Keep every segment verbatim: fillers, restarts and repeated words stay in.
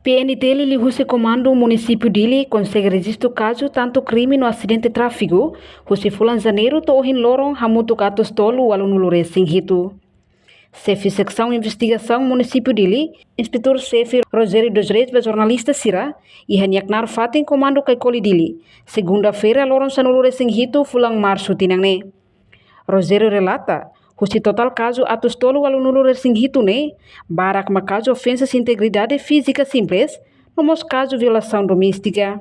P N T L liuhusi Komandu Munisípiu Dili konsege rejistu kazu tantu krime no asidente tráfiku husi fulan Janeiru to'o ohin loron hamutuk atus tolu ualunulu resin hitu. Xefe Seksaun Investigasaun Munisípiu Dili, Inspetór Xefe Rogério dos Reis ba jornalista sira iha nia knaar fatin Komandu Kaikoli Dili, segunda-feira loron sanulu resin hitu fulan Marsu tinan ne'e. Rogério relata, husi totál kazu atus tolu ualunulu resin hitu ne'e, barak mak kazu ofensa integridade fízika simples, no mós kazu violasaun doméstika.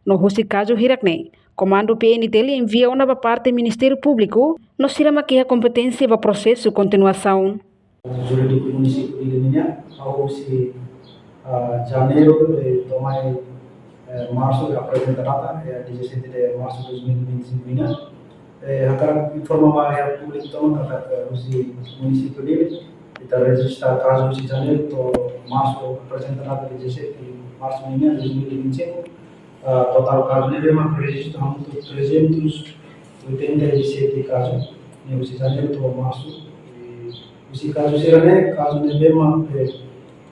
No husi kazu hirak ne'e, Komandu P N T L envia ona ba parte Ministériu Públiku, no sira mak iha kompeténsia ba prosesu kontinuasaun. Jurídiku Munisípiu Dili nian, ha'u husi, ah, Janeiru, eh, to'o mai, eh, Marsu, eh, aprezenta data, eh, dezassete de Março de dois mil e vinte e cinco nian. Eh, hakarak informa ba iha públiku tomak katak, eh, husi Munisípiu Dili, ita rejista kazu husi Janeiru to'o Marsu, aprezenta data dezassete de Março nian, dois mil e vinte e cinco. Ah, totál kazu ne'ebé mak rejistu hamutuk trezentos oitenta e sete kazu, ne'e husi Janeiru to'o Marsu. I husi kazu sira-ne'e, kazu ne'ebé mak, eh,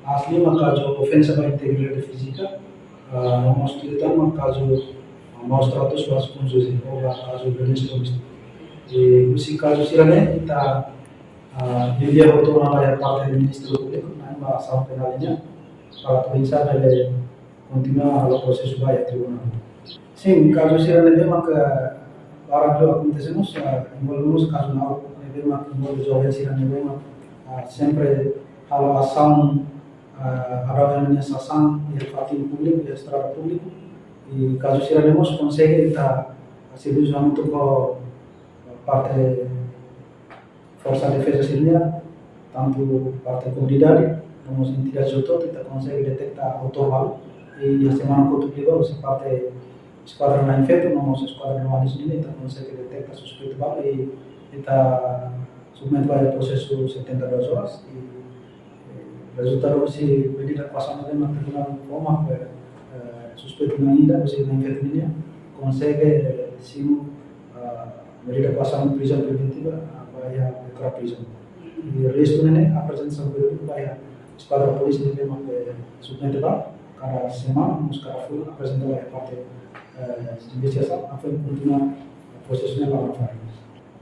aas liu mak kazu ofensa ba integridade fízika, ah, no mós tuir tan mak kazu, ah, maus tratus ba suku José, ou ba kazu violénsia doméstika. I husi kazu sira-ne'e, ita, ah, envia hotu ona ba iha parte Ministériu Públiku, na'in ba asaun penál nian, para polísia bele kontinua halo prosesu ba iha tribunál. Sin, kazu sira ne'ebé mak barak liu akontese mós, ah, envolve mós kazu na'ok ne'ebé mak envolve joven sira ne'ebé mak, ah, sempre halo asaun, ah, halo ameasa asaun iha fatin públiku, iha estrada públiku. I kazu sira-ne'e mós konsege ita servisu hamutuk ho parte Forsa Defeza sira-nian, tantu parte komunidade, no mós entidade hotu-hotu, ita konsege deteta autór balu. I iha semana kotuk liubá, husi parte Eskuadra Na'in Feto, no mós Eskuadra Doan Lesu nian, ita konsege deteta suspeitu balu, i ita submete ba iha prosesu setenta e duas horas, i, eh, rezultadu husi medida koasaun ne'ebé mak tribunál fó mak, eh, eh, suspeitu na'in ida, husi Na'in Feto nian, konsege, eh, simu, ah, medida koasaun prizaun preventiva, ah, ba iha Ekra Prison. I restu ne'e aprezenta ba iha Eskuadra Polísia ne'ebé mak, eh, submete ba kada semana, no mós kada fulan aprezenta ba iha parte, eh, investigasaun, atu kontinua prosesu ne'e ba frente.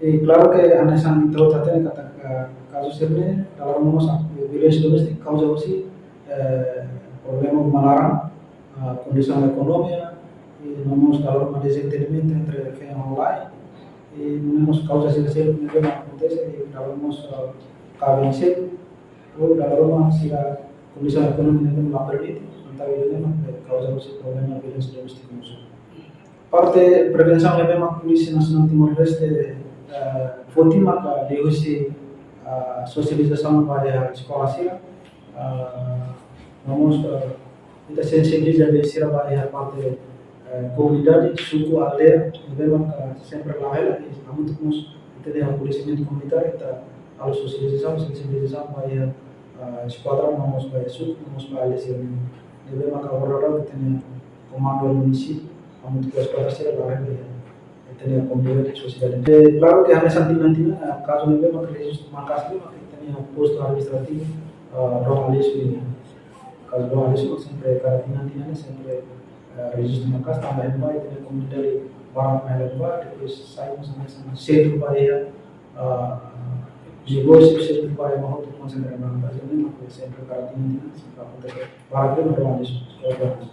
I klaru ke hanesan ita hotu hatene katak, eh, kazu sira-ne'e, dala ruma mós, eh, violénsia doméstika kauza husi, eh, problema uma laran, ah, kondisaun ekonomia, i no mós dala ruma dezentendimentu entre feen ho la'en, i no mós kauza sira seluk ne'ebé mak akontese, i dala ruma mós, ah, kaben seluk, ou dala ruma sira kondisaun ekonomia ne'ebé la permite, entaun ida-ne'e mak, eh, kauza husi problema violénsia doméstika mós. Parte prevensaun ne'ebé mak Polísia Nasionál Timor-Leste, eh, foti maka liuhusi, ah, sosializasaun ba iha eskola sira, ah, no mós, ah, ita sensibiliza de'it sira ba iha parte, eh, komunidade, suku, aldeia, ne'ebé mak sempre la hela, i hamutuk mós ita-nia polisiamentu komunitáriu, ita halo sosializasaun, sensibilizasaun ba iha, ah, eskuadra, no mós ba iha suku, no mós ba aldeia sira-nian. Ne'ebé mak agora daudaun ita-nia komandu munisípiu, hamutuk ho eskuadra sira la hela iha ita-nia komunidade sosiedade. Eh, klaru ke hanesan tinan-tinan, ah, kazu ne'ebé mak rejistu maka'as liu mak ita-nia postu administrativu, ah, Doan Lesu nian. Kazu Doan Lesu mak sempre kada tinan-tinan ne'e sempre, ah, rejistu maka'as tanba ema ba ita-nia komunidade barak mai hela ba, depois sai mós hanesan sentru ba iha, ah, negósiu, sentru ba iha ema hotu konsentra ba, entaun ne'e mak sempre kada tinan-tinan sempre akontese. Barak liu mak Doan Lesu, Doan Lesu.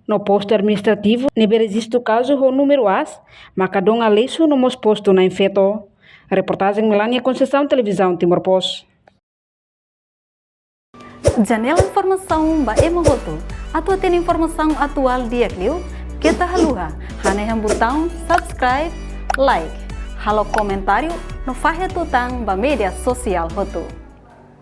No postu administrativu ne'ebé rejistu kazu ho númeru aas, maka Doan Lesu no mós postu Na'in Feto. Reportajen Melania Conceição, Televizaun Timor Post. Janela informasaun ba ema hotu. Atu hatene informasaun atuál di'ak liu, keta haluha hanehan butaun subscribe, like, halo komentáriu, no fahe tutan ba média sosiál hotu.